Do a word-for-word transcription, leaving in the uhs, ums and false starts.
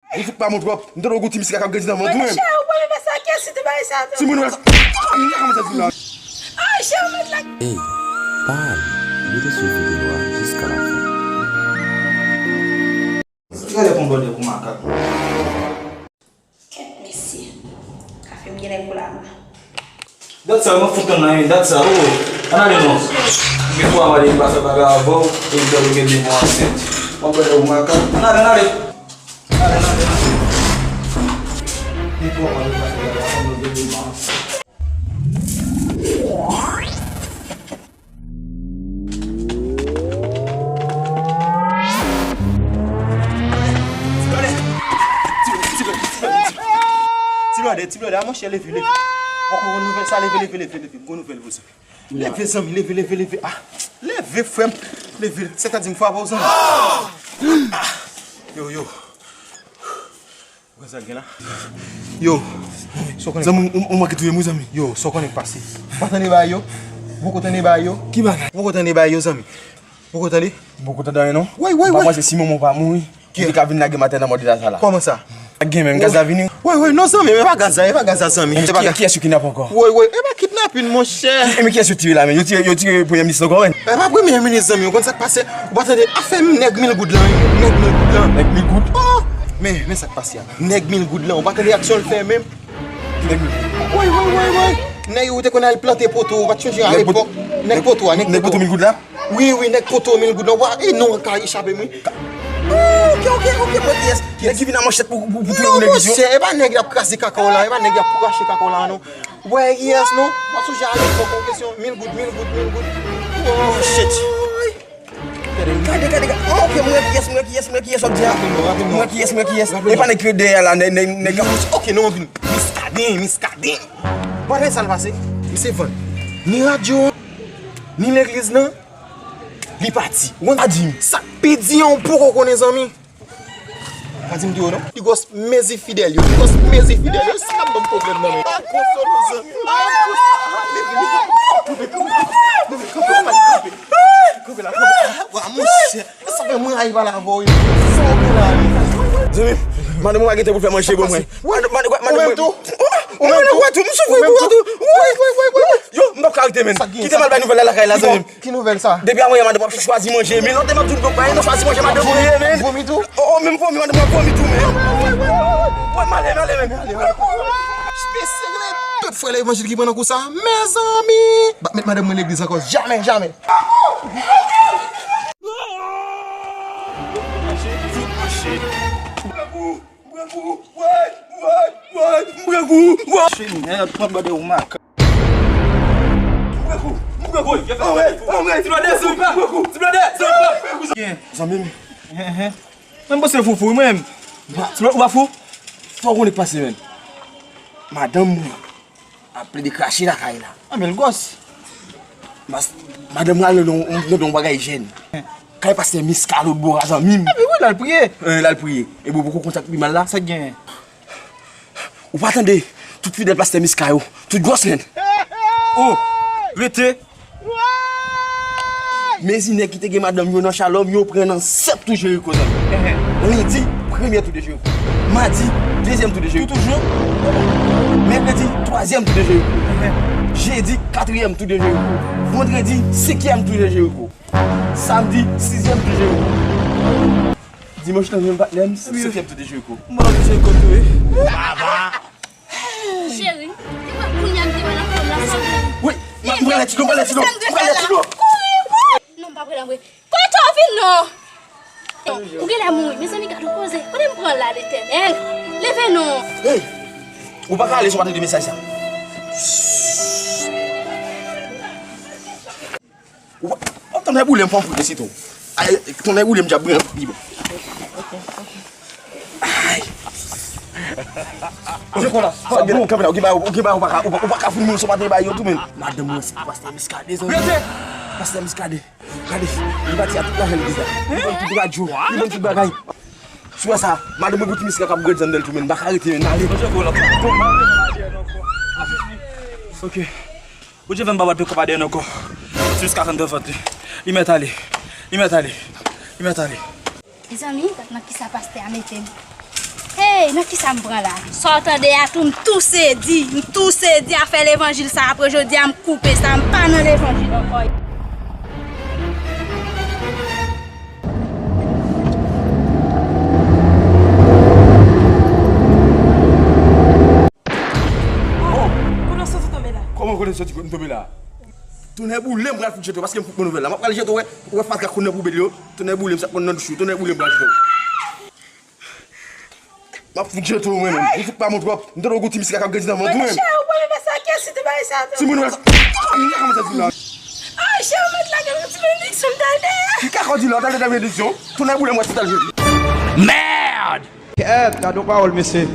Ou fout pa bon twòp. M tande w gon ti miska k ap grandi nan vant ou menm. Chè, ou pa vin fè sa, kiyès ki te bay sa tou? Timoun wè sa. Ay, chè, ou mèt la. Ey, pa al. Rete swiv videyo a jiska lafen. Gade konbòdè pou makak. Kèt mesye. Kafe m gen nèg pou lava. Dat sa, mwen fout tann nan, dat sa, oh. Ann ale non. Gen twa mwa depi m pa fè bagay avè w, e m fè w gen de mwa ansent. Mwen pè ou makak. Ann ale, ann ale. Ann ale, ann ale, ann ale. Gen twa mwa depi m pa fè bagay avè w, mwen gen de mwa ansent. Ti blòdè, ti blòdè, ti blòdè, ti blòdè, a monchè, leve, leve. Ou konn nouvèl sa, leve, leve, leve, leve. Gwo nouvèl pou sa. Leve, zanmi, leve, leve, leve. Ah, leve, frè m. Leve, sètadi m frape w, zanmi. Ah, yo, yo. Ou wè sa k gen la? Yo, zanmi, ou, ou manke touye m, wi, zanmi. Yo, sa w konnen k pase? Ou pa tande bagay yo? Ou poko tande bagay yo? Ki bagay? Ou poko tande bagay yo, zanmi? Ou poko tande? M poko tande anyen, non. Woy, woy, woy. M pa panse si manman w pa mouri, ou te ka vin lage m atè nan mòd eta sa la. Kòman sa? Ak gen menm, gaz la vini. Woy, woy, non, zanmi, e pa gaz la, e pa gaz la, zanmi. E pa gaz. Kiyès yo kidnape ankò? Woy, woy, e pa kidnapin, monchè. E men kiyès yo tire la, men? Yo tire, yo tire premye minis la ankò, men. E pa premye minis, zanmi, ou konn sa k pase? Ou pa tande afè nèg mil goud lan, wi. Nèg mil goud lan. Nèg mil goud? Oh! Men, men sa k pase a. Nèg mil goud lan, ou pa tande aksyon l fè menm? Nèg mil goud. Woy, woy, woy, woy. Nèg ou te konn al plante poto, ou pa t chonje a lepòk? Nèg poto a, nèg poto. Nèg poto mil goud la? Wi, wi, nèg poto mil goud lan. Wa, e non an ka echape m, wi. Oh, ok, ok, ok, mwen kiyès? Nèg ki vin a manchèt pou, pou, pou touye yon legliz yo? Non, monchè, e pa nèg y ap kraze kaka w la, e pa nèg y ap krache kaka w la, non. Wè, yes, non. Mwen sonje a lepòk, yon kesyon mil goud, mil goud, mil goud. Oh, shit. Gade, gade, gade. Oh, ok, mwen kiyès, mwen kiyès, mwen kiyès, w ap di a. Mwen kiyès, mwen kiyès. E pa nèg ki ret dèyè a la, nèg, nèg, nèg. Ok, non, vin. Miskaden, miskaden. Ou pa wè sa l pase? Misye vann ni radyo an, ni legliz lan, li pati. Ou konn sa di m? Sa k pi di an, ou poko konnen, zanmi. Pa di m tou yo non. Pi gwòs mezi fidèl yo. Pi gwòs mezi fidèl yo. Sa k ap ban m pwoblèm nan men. Pa gwo solo zanmi. Pa gwo solo. Kanpe, kanpe, kanpe, kanpe. Kanpe la, kanpe. Wa, monchè. Sa fè mwen rayi pale avè w. Sa w gen la menm? Zanmi, madanm mwen pa gen tan pou fè manje pou mwen. Madanm, madanm, madanm mwen. Ou menm tou? Ou menm tou? Ou menm tou? M soufri pou ou tou. Woy, woy, woy, woy. Yo, m p ap ka rete, men. Kite m al bay nouvèl la lakay la, zanmi. Ki nouvèl sa? Depi a mwen, madanm ap chwazi manje. Men lontan m ap di w m p ap bay, nou chwazi manje madanm mwen ye, men. Vomi tou? Oh, oh, menm vomi, madanm ap vomi tou, men. Woy, m ale, m ale, men. Mesye, gen tout frè levanjil ki pran nan kou sa. Mezanmi! M p ap met madanm mwen legliz ankò. Jamè, jamè. M pran kou, woy, woy, woy, m pran kou, woy. Cheri, nèg, pran bòdè ou mak. M pran kou, m pran kou. Anmwey, anmwey. Ti blòdè, zanmi pa. M pran kou. Ti blòdè, zanmi pa. Zanmi m. Mwen m panse foufou, mwen. Ti blòdè, ou pa fou? Fò w konnen k pase, menm. Madanm mwen ap plede krache lakay la. Anben l gwòs. Mas, madanm mwen al nan, nan, nan yon bagay jèn. Kay pastè Miska lòt bò a, zanmi m. Epi wi, l al priye. Eh, l al priye. Epi w poko konn sa k pi mal la? Sa k genyen? Ou pa tande? Tout fidèl pastè Miska yo, tout gwòs nèg. Oh, rete. Mezi nèg ki te gen madanm yo nan Shalom, yo pran nan sèt tou Jeriko, zanmi. Lendi, premyè tou de Jeriko. Madi, dezyèm tou de Jeriko. Tou toujou? Mèkredi, twazyèm tou de Jeriko. Jedi, katriyèm tou de Jeriko. Vandredi, senkyèm tou de Jeriko. Samdi, sizyèm tou de Jeriko. Dimanch lan, menm patnè m, setyèm tou de Jeriko. Mwen ap Jeriko tou, wi. Cheri, te wè kounye a m te wè nan fòm la sanble. Wi, m pral lè ti dlo, m pral lè ti dlo, m pral lè ti dlo. Kouri, kouri. Non, m pa pral antre. Kote w vin non? Ou genlè mouri. Mezanmi, gade yon koze. Kote m pran la, Letènèl? Leve non. Hey! Ou pa ka ale san w pa tande mesaj sa. Ou pa, oh, tonnè boule m fè yon fout de siton. Ay, tonnè boule m djab mwen. Ay. Kanpe la, kanpe la, ou gen bagay, ou gen bagay, ou pa ka, ou pa, ou pa ka fout moun san w pa tande bagay yo tou, men. Madanm mwen se pastè Miskaden, zanmi. Rete! Pastè Miskaden. Gade, li pati a tout lajan legliz la. Li vann tout radyo, li vann tout bagay. Sou sa, madanm mwen gon ti miska k ap grandi anndan l tou, men m pa ka rete, men m ale. Ok. Bondye fè m pa bat kòb a dèyè ankò. Jiska kanpe vant li. Li mèt ale. Li mèt ale. Li mèt ale. Mezanmi, gad nan kisa pastè a mete m. Nan kisa m pran la? Sa w tande a tou, m tou sedi. M tou sedi afè levanjil sa. Apre jodi a, m koupe sa. M pa nan levanjil ankò. Oh! Kote w soti tonbe la? Kòman kote w soti tonbe la? Tonnè boule m pral fout jete w paske m fout bon nouvèl la. M ap pral jete w, wè, wè fatra konn nan poubèl yo. Tonnè boule m sa konn nan douch yo. Tonnè boule m pral jete w. M ap fout jete w mwen menm. Ou fout pa bon twòp. M tande w gon ti misye k ap grandi nan vant ou menm. Chè, ou pa menm sa kè si te bay sa. Timoun wè sa. Kòman sa di la? Ay, chè, ou mèt lage m yon ti benediksyon m t al dèyè. Ki ka kò di la, w t al dèyè benediksyon? Tonnè boule m wè si w t al jete. Merde! Kèt, gade yon pawòl, mesye.